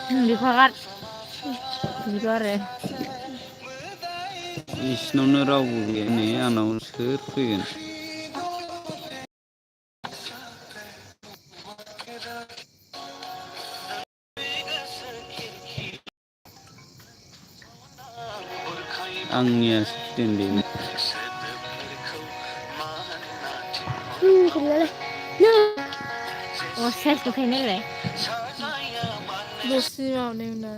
बेखौ गार बेखौ आरो बिसिनावनो रावबो गैया नै आंनाव सोर फैगोन आंनियासो फैदों दे अ सेस नुखायो नालाय दसे माबानायमोन ना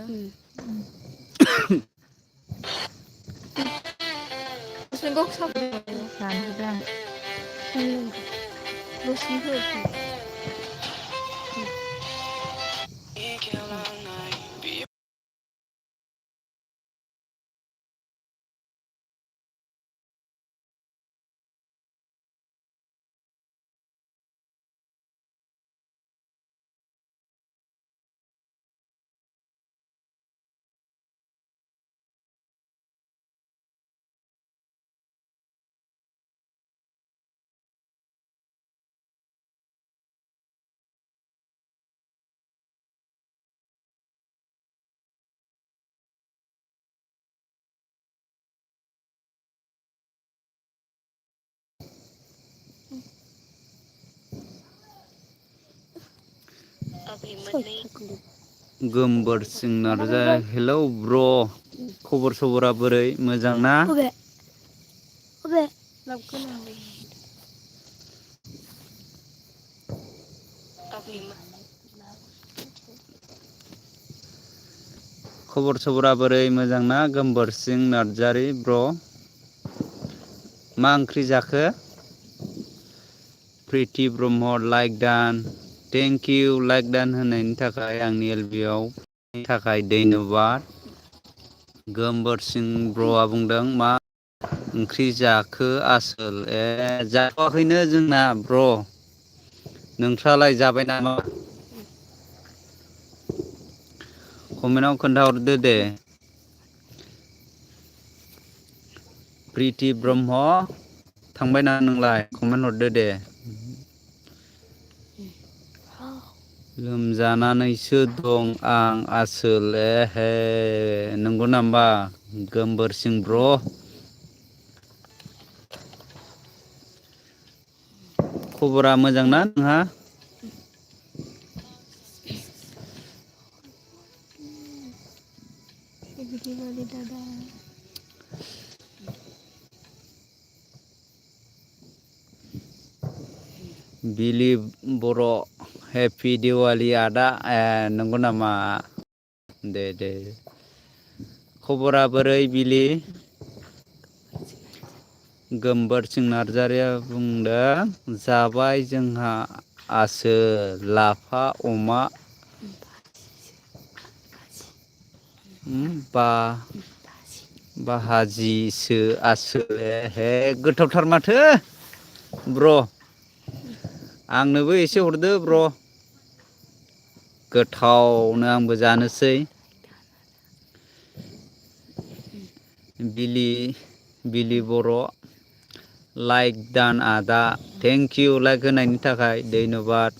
गावसोरनो गावखौ साबोदां जानोसैदां दसेनिखौ गोमबोर सिं नार्जारि हेलौ ब्र' खबर सबरा बोरै मोजां ना खबर सबरा बोरै मोजां ना गोमबोर सिं नार्जारि ब्र' मा ओंख्रि जाखो प्रिति ब्रह्म लाइक दान थेंक इउ लाइक दान होनायनि थाखाय आंनि एलबिआव थाखाय धन्यबाद गोमबोर सिं ब्र'आ बुंदों मा ओंख्रि जाखो आसोल जाथ'वाखैनो जोंना ब्र' नोंस्रालाय जाबाय नामा कमेन्टआव खोन्थाहरदो दे प्रिति ब्रह्म थांबाय ना नोंलाय कमेन्ट हरदो दे लोमजानानैसो दं आं आसोल हे नंगौ नामा गोमबोर सिं ब्र' खबरा मोजांना नोंहा बिलि बर' हेपि दिवालि आदा नंगौ नामा दे दे खबरा बोरै बिलि गोमबोर सिं नार्जारिया बुंदों जाबाय जोंहा आसोल लाफा अमा बाहाजिसो आसोल हे गोथावथार माथो ब्र' आंनोबो एसे हरदो ब्र' गोथावनो आंबो जानोसै बिलि बर' लाइक दान आदा थेंक इउ लाइक होनायनि थाखाय धन्यबाद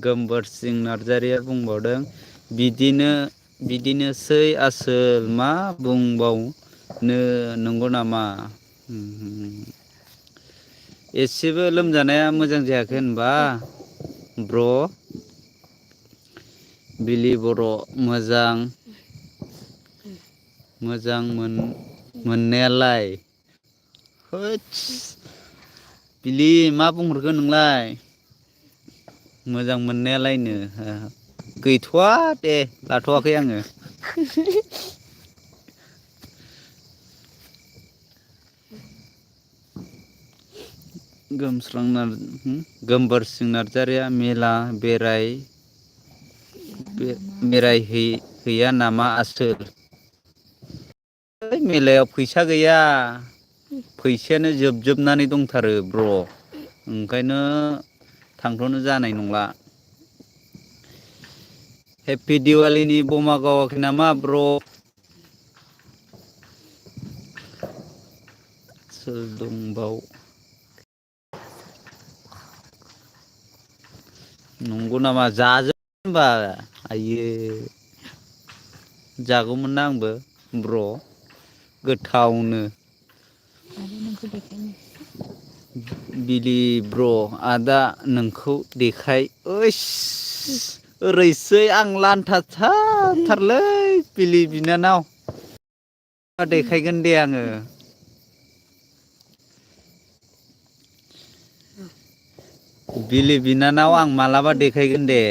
गोमबोर सिं नार्जारिया बुंबावदों बिदिनोसै आसोल मा बुंबावनो नंगौ नामा एसेबो लोमजानाया मोजां जायाखै होनबा ब्र' बिलि बर' मोजां मोननायालाय होदस बिलि मा बुंहरखो नोंलाय मोजां मोननायालायनो गैथ'वा दे लाथ'वाखै आङो गोमबोर सिं नार्जारिया मेला बेरायहैया नामा आसोल मेलायाव फैसा गैया फैसायानो जोबनानै दंथारो ब्र' ओंखायनो थांथ'नो जानाय नंला हेपि दिवालिनि बमा गावाखै नामा ब्र' सोर दंबाव नंगौ नामा जाजोब होनबा आयो जागौमोन ना आंबो ब्र' गोथावनो आरो नोंखौ देखायनो बिलि ब्र' आदा नोंखौ देखाय ओइस ओरैसै आं लान्थाथारथारलै बिलि बिनानाव देखायगोन दे आङो बिलि बिनानाव आं मालाबा देखायगोन दे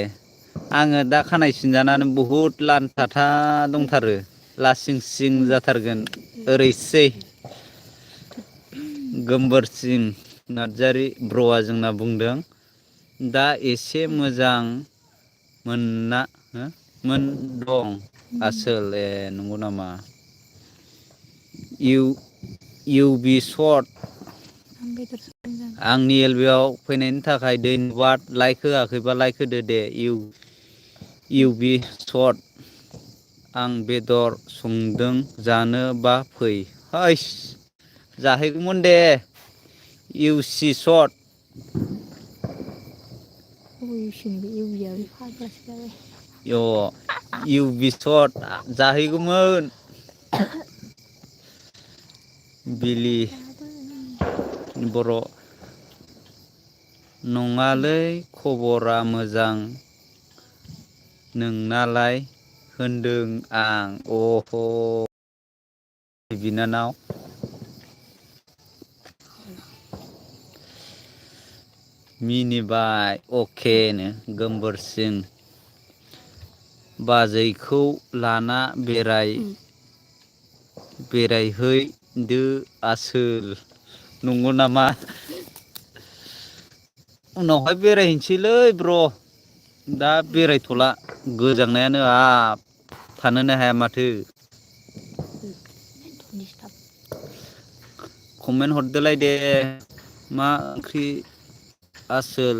आङो दा खानाय सिनजानानै बहुद लानथाथा दंथारो लासिं सिं जाथारगोन ओरैसै गोमबोरसिं नार्जारि ब्र'आ जोंना बुंदों दा एसे मोजां मोनना मोन दं आसोल ए नंगौ नामा इउ बि सर्ट आं बेदर संगोन जानो आंनि एलबिआव फैनायनि थाखाय धन्यबाद लाइक होआखैबा लाइक होदो दे इउ बि सर्ट आं बेदर संदों जानो बा फै हैस जाहैगौमोन दे इउ सि सर्ट इउसिनिबो इउबियाबो फाग्लासो जाबाय इउ बि सर्ट जाहैगौमोन बिलि बर' नङालै खबरा मोजां नोंनालाय होनदों आं अह बिनानाव मिनिबाय अकेनो गोमबोरसिं बाजैखौ लाना बेरायहैदो आसोल नंगौ नामा उनावहाय बेरायहैनोसैलै ब्र' दा बेरायथ'ला गोजांनायानो हाब थानोनो हाया माथो कमेन्ट हरदोलाय दे मा ओंख्रि आसोल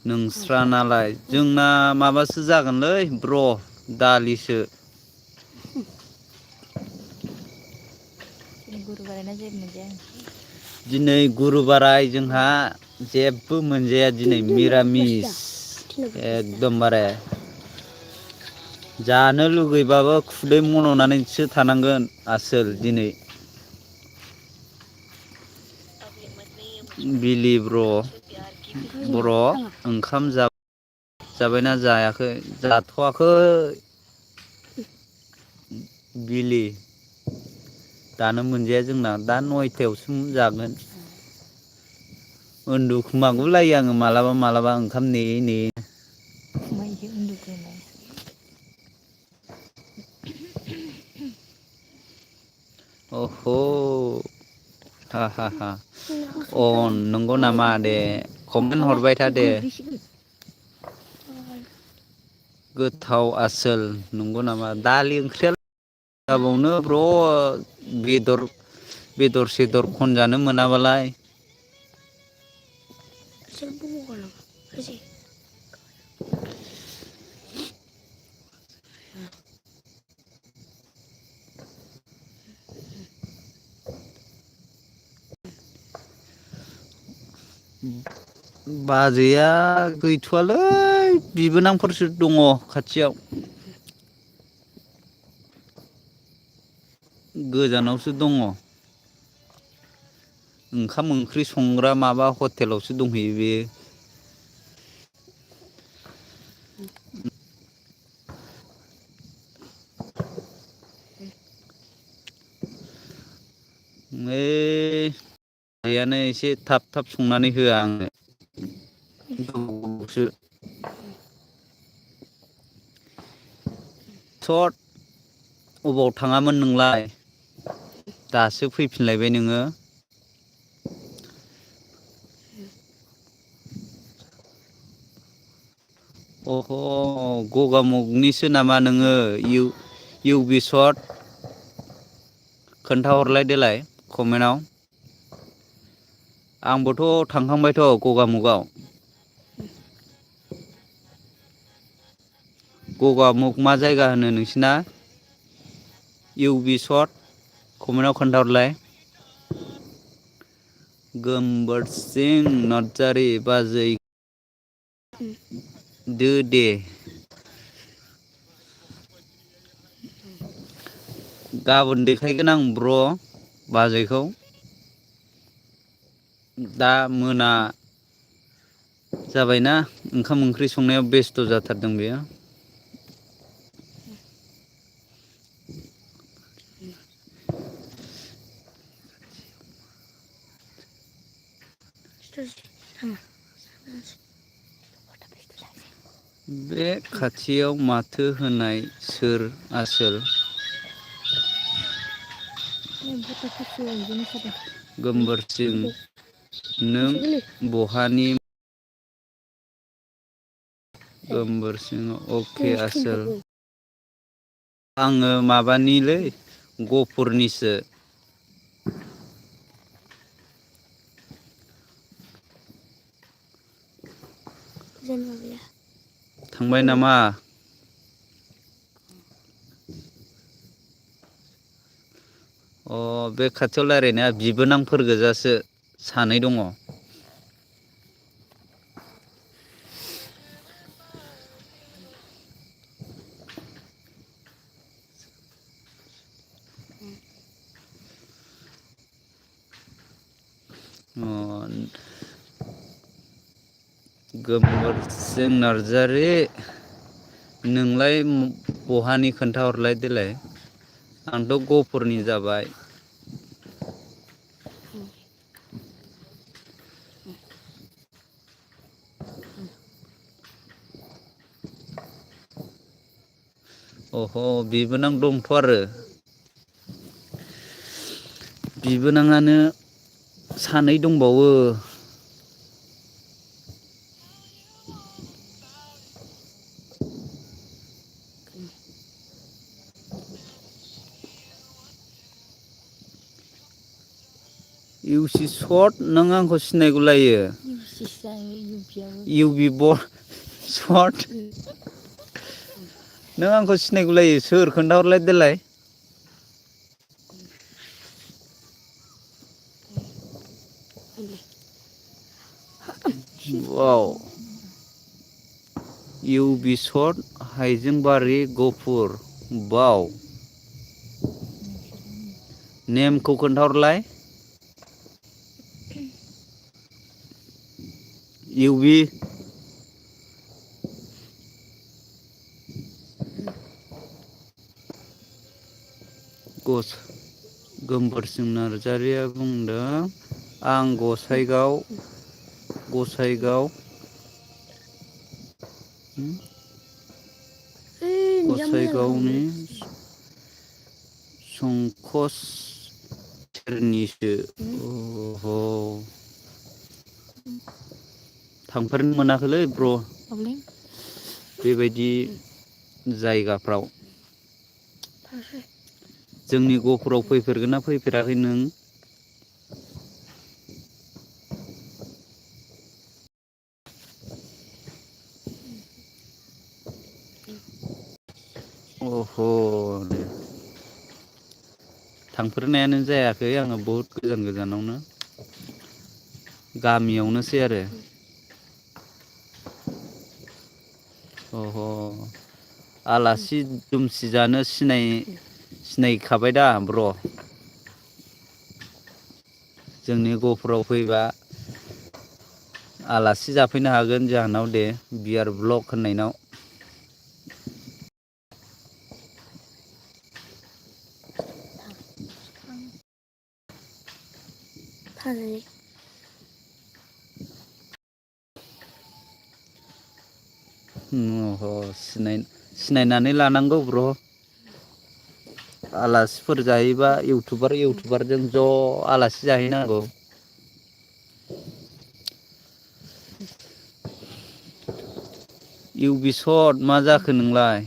नोंस्रा नालाय जोंना माबासो जागोनलै ब्र' दालिसो गुरु बारायना जेबो मोनजाया दिनै गुरुबाराय जोंहा जेबो मोनजाया दिनै मिरामिस एकदमबारे जानो लुगैबाबो खुदै मन'नानैसो थानांगोन आसोल दिनै बिलि बर' ओंखाम जाबायना जायाखै जाथ'वाखै बिलि दानो मोनजाया जोंना दा 9थायावसो जागोन उन्दुखुमागुलायो आङो मालाबा मालाबा ओंखाम नेयै नेयै खुमायसो उन्दुग्रोनाय अह' हा अ नंगौ नामा दे कमेन्ट हरबाय था दे गोथाव आसोल नंगौ नामा दालि ओंख्रिया जाबावनो ब्र' बेदर सेदर खनजानो मोनाबालाय बाजैया गैथ'वालै बिबोनांफोरसो दङ खाथियाव गोजानावसो दङ ओंखाम ओंख्रि संग्रा माबा हटेलावसो दंहैयो बेयो आइयानो एसे थाब संनानै होआ आंनो गोबावसो अबाव थाङामोन नोंलाय दासो फैफिनलायबाय नोङो अह' गगामुगनिसो नामा नोङो इउ बि सर्ट खोन्थाहरलाय देलाय कमेन्टआव आंबोथ' थांखांबायथ' गगामुगाव गगामुग मा जायगा होनो नोंसिना इउ बि सर्ट कमेन्टआव खोन्थाहरलाय गोमबोरसिं नार्जारि बाजै दे गाबोन देखायगोन आं ब्र बाजैखौ दा मोना जाबायना ओंखाम ओंख्रि संनायाव बेस्थ' जाथारदों बेयो बे खाथियाव माथो होनाय सोर आसोल गोमबोरसिं नों बहानि गोमबोरसिं अके आसोल आङो माबानिलै गफुरनिसो थांबाय नामा अ बे खाथियाव रायलायनाया बिबोनांफोर गोजासो सानै दङ गोमबोरसिं नार्जारि नोंलाय बहानि खोन्थाहरलाय देलाय आंथ' गफुरनि जाबाय अह बिबोनां दंथ' आरो बिबोनाङानो सानै दंबावो इउसि सर्ट नों आंखौ सिनायगौलायो इउबि सर्ट नों आंखौ सिनायगौलायो सोर खोन्थाहरलाय देलाय वाव इउबि सर्ट हाइजेंबारि गफुर बाव नेमखौ खोन्थाहरलाय इउबि गोमबोरसिं नार्जारिया बुंदों आं गसाइगाव गसाइगावनि संकस सेरनिसो थांफेरनो मोनाखैलै ब्र बेबायदि जायगाफ्राव जोंनि गफुराव फैफेरगोन ना फैफेराखै नों अह थांफेरनायानो जायाखै आङो बहुद गोजानावनो गामियावनोसै आरो अह आलासि दुमसि जानो सिनायखाबाय दा ब्र जोंनि गफुराव फैबा आलासि जाफैनो हागोन जाहोनाव दे बिआर ब्लक होननायनाव सिनायनानै लानांगौ ब्र आलासिफोर जायोबा इउटुबारजों ज' आलासि जाहैनांगौ इउबि सर्ट मा जाखो नोंलाय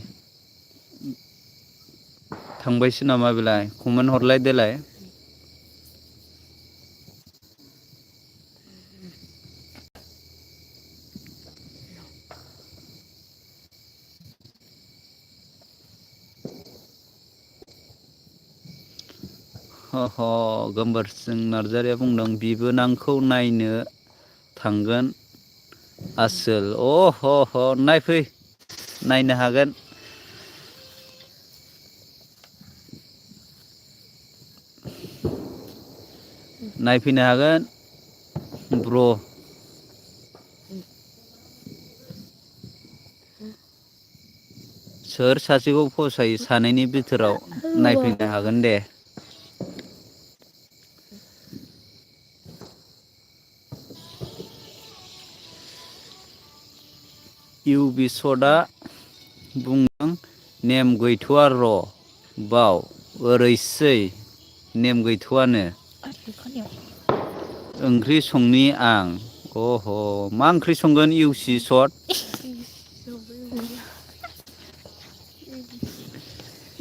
थांबायसो नामा बेलाय कमेन्ट हरलाय देलाय गोमबोरसिं नार्जारिया बुंदों बिबोनांखौ नायनो थांगोन आसोल अह ह नायफै नायनो हागोन नायफैनो हागोन ब्र सोर सासेखौ फसायो सानैनि बिथोराव नायफैनो हागोन दे इउबिसदआ बुंदों नेम गैथ'आ र' बाव ओरैसै नेम गैथ'आनो ओंख्रि संनि आं अह मा ओंख्रि संगोन इउसि सट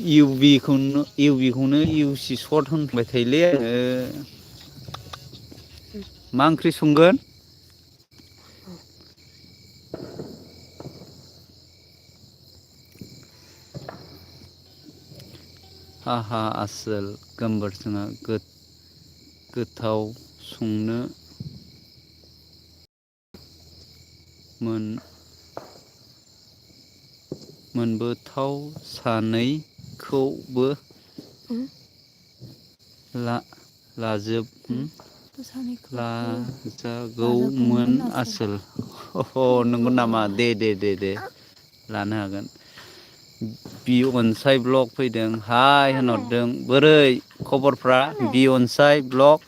इउबिखौनो इउसि सर्ट होनबाय थायोलै आङो मा ओंख्रि संगोन हाहा आसोल गोमबोरसिंहा गोथाव संनो मोनबोथाव सानैखौबो लाजागौमोन आसोल नंगौ नामा दे लानो हागोन बि अनसाय ब्लग फैदों हाय होनहरदों बोरै खबरफ्रा बि अनसाय ब्लग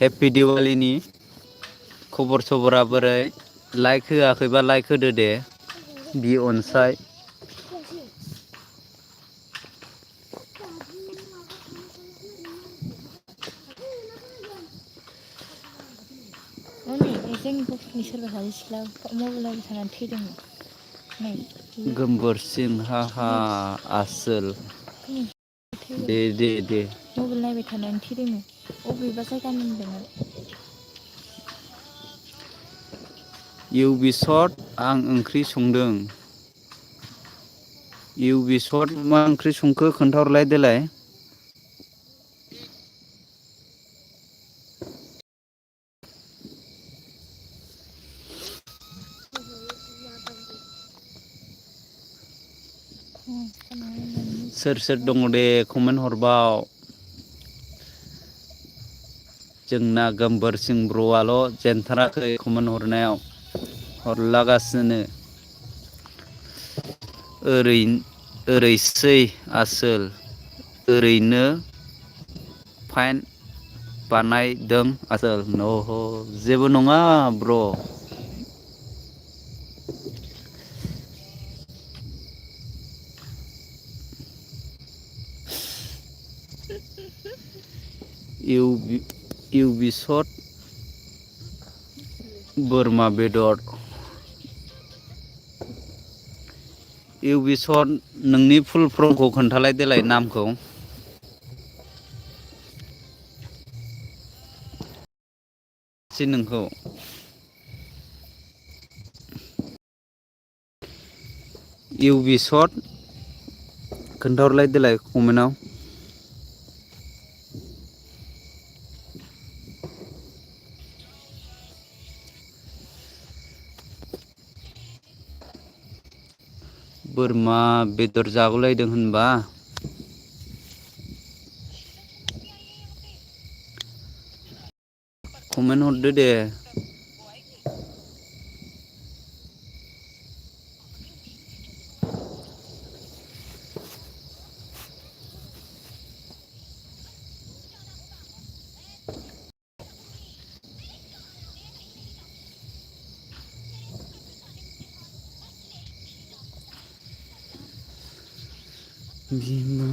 हेपि दिवालीनि खबर सबरा बोरै लाइक होआखैबा लाइक होदो दे बि अनसाय जोंनि गथ'नि सोरबा सासे सिख्ला मबाइल नायबाय थानानै थैदोंमोन गोमबोरसिं हाहा आसोल दे मबाइल नायबाय थानानै थैदोंमोन अबेबा जायगानि होनदोंमोन इउबिसद आं ओंख्रि संदों इउबिसद मा ओंख्रि संखो खोन्थाहरलाय देलाय सोर दङ दे कमेन्ट हरबाव जोंना गोमबोरसिं ब्र'आल' जेनथाराखै कमेन्ट हरनायाव हरलागासिनो ओरैसै आसोल ओरैनो फाइन बानायदों आसोल जेबो नङा ब्र' इउबिसद बोरमा बेदर इउबिसद नोंनि फुल फर्मखौ खोन्थालाय देलाय नामखौ नोंखौ इउबिसद खोन्थाहरलाय देलाय कमेन्टआव बोरमा बेदर जागुलायदों होनबा कमेन्ट हरदो दे बिमा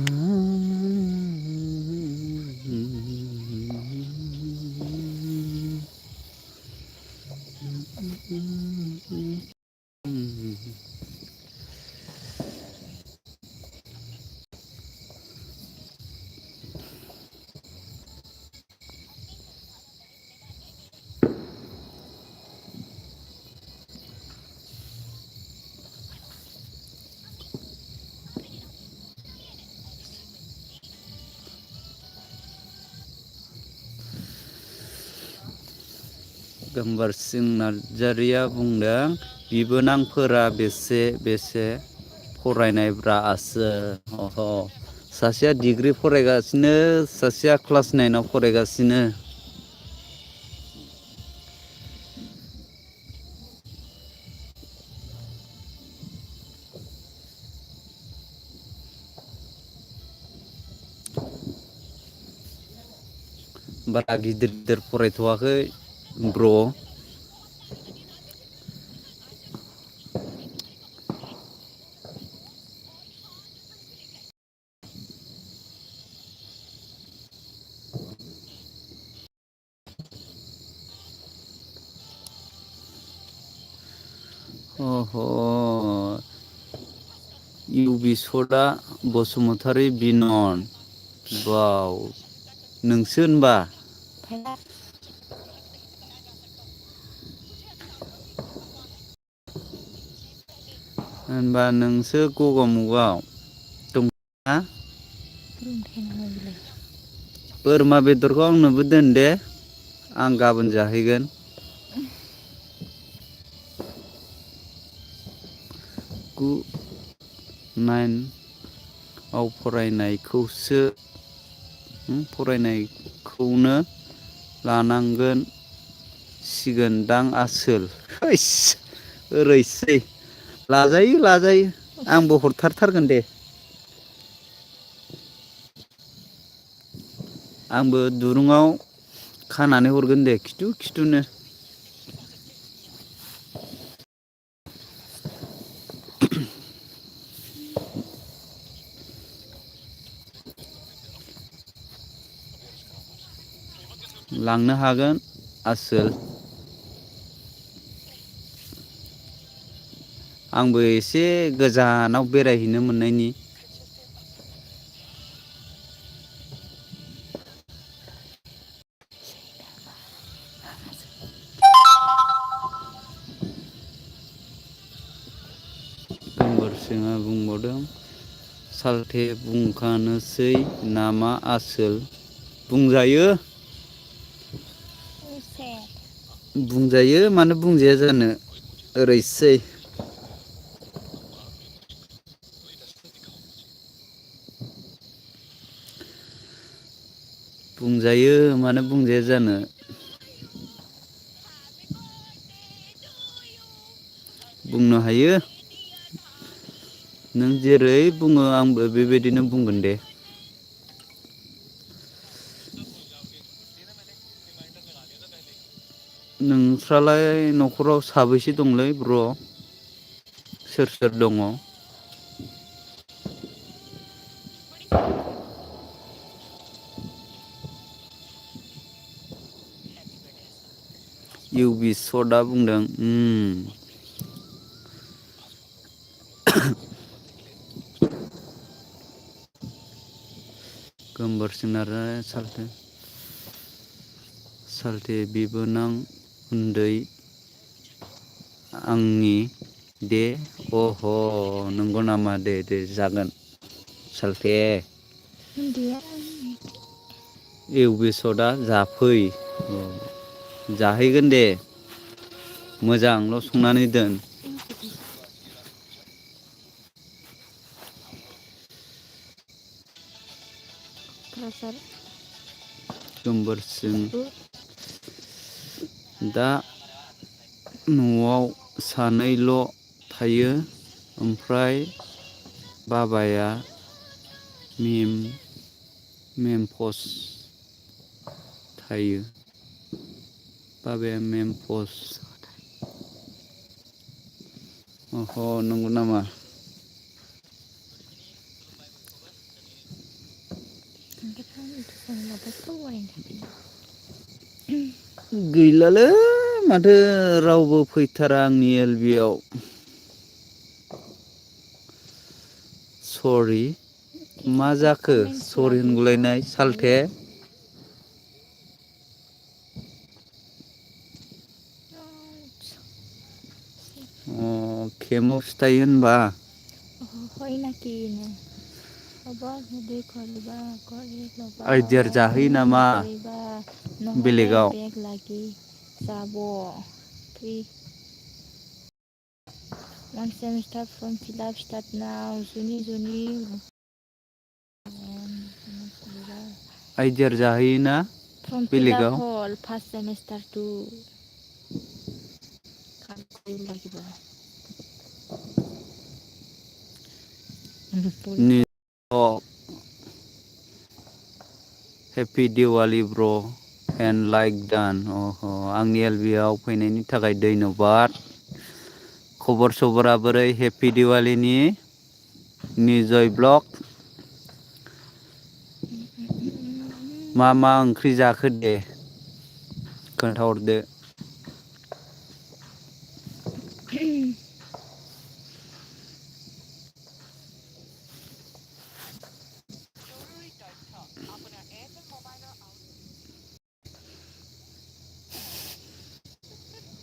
गोमबोरसिं नार्जारिया बुंदों बिबोनांफोरा बेसे फरायनायब्रा अह सासेया डिग्री फरायगासिनो सासेया क्लास 9 आव फरायगासिनो बारा गिदिर फरायथ'वाखै ब्र इउबिसदा बसुमतारी बिनन बाव नोंसो होनबा होनबा नोंसो गगामुगाव दंना बोरमा बेदरखौ आंनोबो दोन दे आं गाबोन जाहैगोन गु 9 आव फरायनायखौनो लानांगोन सिगोनदां आसोल ओरैसै लाजायो आंबो हरथारगोन दे आंबो दुरुङाव खानानै हरगोन दे खिथुनो लांनो हागोन आसोल आंबो एसे गोजानाव बेरायहैनो मोननायनि गोमबोरसिंआ बुंबावदों सालथे बुंखानोसै नामा आसोल बुंजायो मानो बुंजाया जानो ओरैसै बुंजायो मानो बुंजाया जानो बुंनो हायो नों जेरै बुङो आंबो बेबायदिनो बुंगोन दे नोंस्रालाय न'खराव साबैसे दंलै ब्र सोर दङ इउबिसदा बुंदों गोमबोरसिं नार्जारिया सालथे बिबोनां उन्दै आंनि दे अह नंगौ नामा दे जागोन सालथे इउबिसदा जाफै जाहैगोन दे मोजांल' संनानै दोन गोमबोरसिं दा न'आव सानैल' थायो ओमफ्राय बाबाया मेमफस थायो अह नंगौ नामा गैलालै माथो रावबो फैथारा आंनि एलबिआव सरि मा जाखो सरि होनगुलायनाय सालथे केम'आव थायो होनबा आइदियार जाहैयो नामा बेलेगाव Zabo. 3. 1 semester from fill up start now. Juni. आइदियार जाहैयोना From fill up बेलेगाव all. First semester 2. লাগিব। हेपि दिवाली ब्र एन्ड लाइक डान आंनि एलबिआव फैनायनि थाखाय धन्यबाद खबर सबरा बोरै हेपि दिवालीनि निजय ब्लग मा ओंख्रि जाखो दे खोन्थाहरदो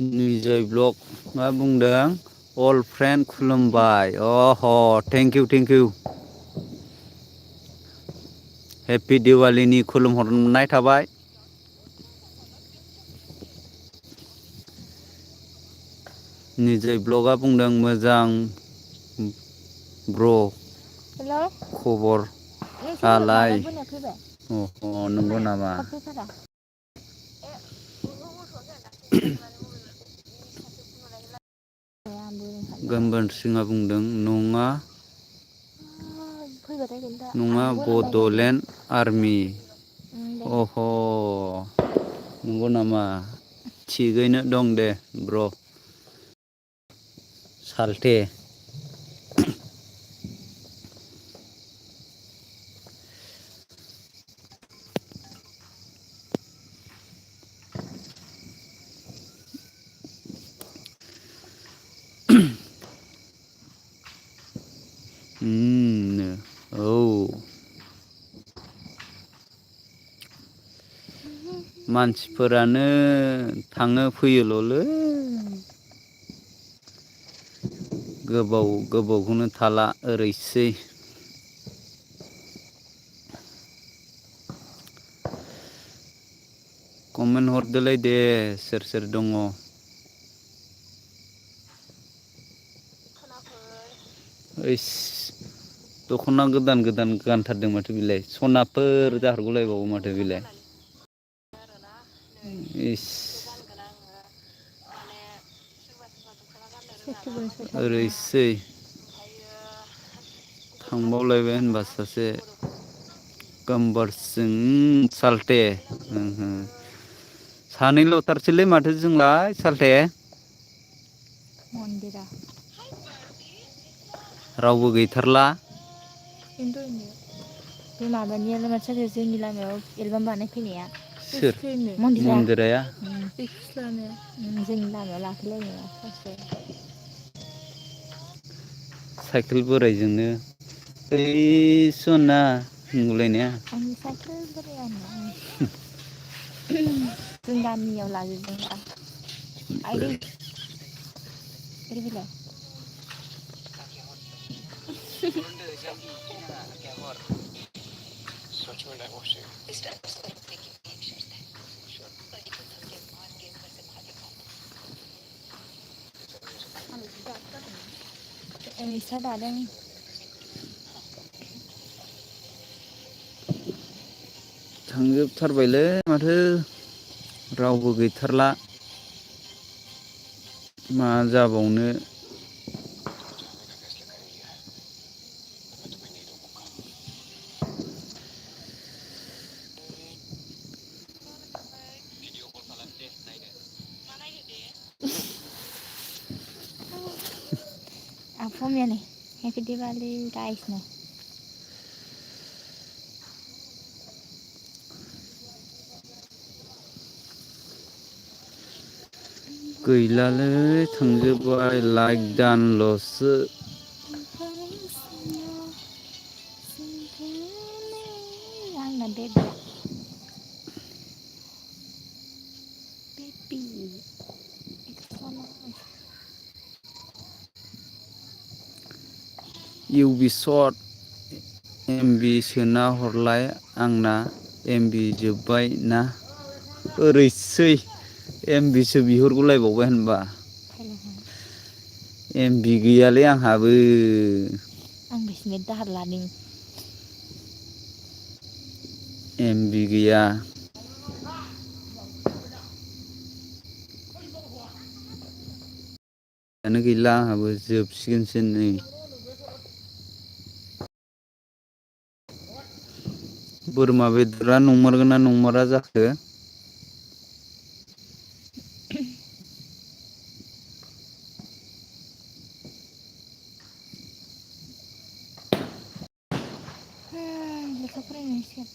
निजय ब्लग मा बुंदों अल फ्रेन्ड खुलुमबाय थेंक इउ हेपि दिवालीनि खुलुमहरनाय थाबाय निजय ब्लगा बुंदों मोजां ब्र हेलौ खबर नोंसोर आलाय माबा बोना फैबाय नंगौ नामा कफिफोरा गोमबोर सिंहा बुंदों नङा फैबाथाय खोन्था नङा आं बोनानै बड'लेण्ड आर्मि दे नंगौ नामा थिगैनो दं दे ब्र साल्थे मानसिफोरानो थाङो फैयोल'लै गोबावखौनो थाला ओरैसै कमेन्ट हरदोलाय दे सोर दङ ओइस दख'ना गोदान गानथारदों माथो बिलाय सनाफोर जाहरगुलायबावो माथो बिलाय इस ओरैसै थांबावलायबाय होनबा सासे गोमबोरसिं साल्थे सानैल'थारसैलै माथो जोंलाय साल्थे मन्दिरा रावबो गैथारला बे माबानियानो मानसिया जोंनि लामायाव एलबाम बानायफैनाया सोर मन्दिराया जोंनि लामायाव लाफैलायनाया सासे साइकेल बोरायजोंनो ओइ सना होनगुलायनाया आंनि साइकेल बोरायानो जों गामियाव लाजोबदों आइदै ओरै फैलाय इसा दादों थांजोबथारबायलै माथो रावबो गैथारला मा जाबावनो Afomnya nih, happy Diwali guys nih. गैलालै थांजोबबाय लाइक दानल'सो आंना बेबी इउबि सर्ट एमबि सोना हरलाय आंना एमबि जोब्बाय ना ओरैसै एमबिसो बिहरगुलायबावबाय होनबा फायलाहा एमबि गैयालै आंहाबो आं बिसिनो दाहार लादों एमबि गैया दानो गैला आंहाबो जोबसिगोनसो नै बोरमा बेदरा नंमारगोन ना नंमारा जाखो लेखा फरायनांसिगोन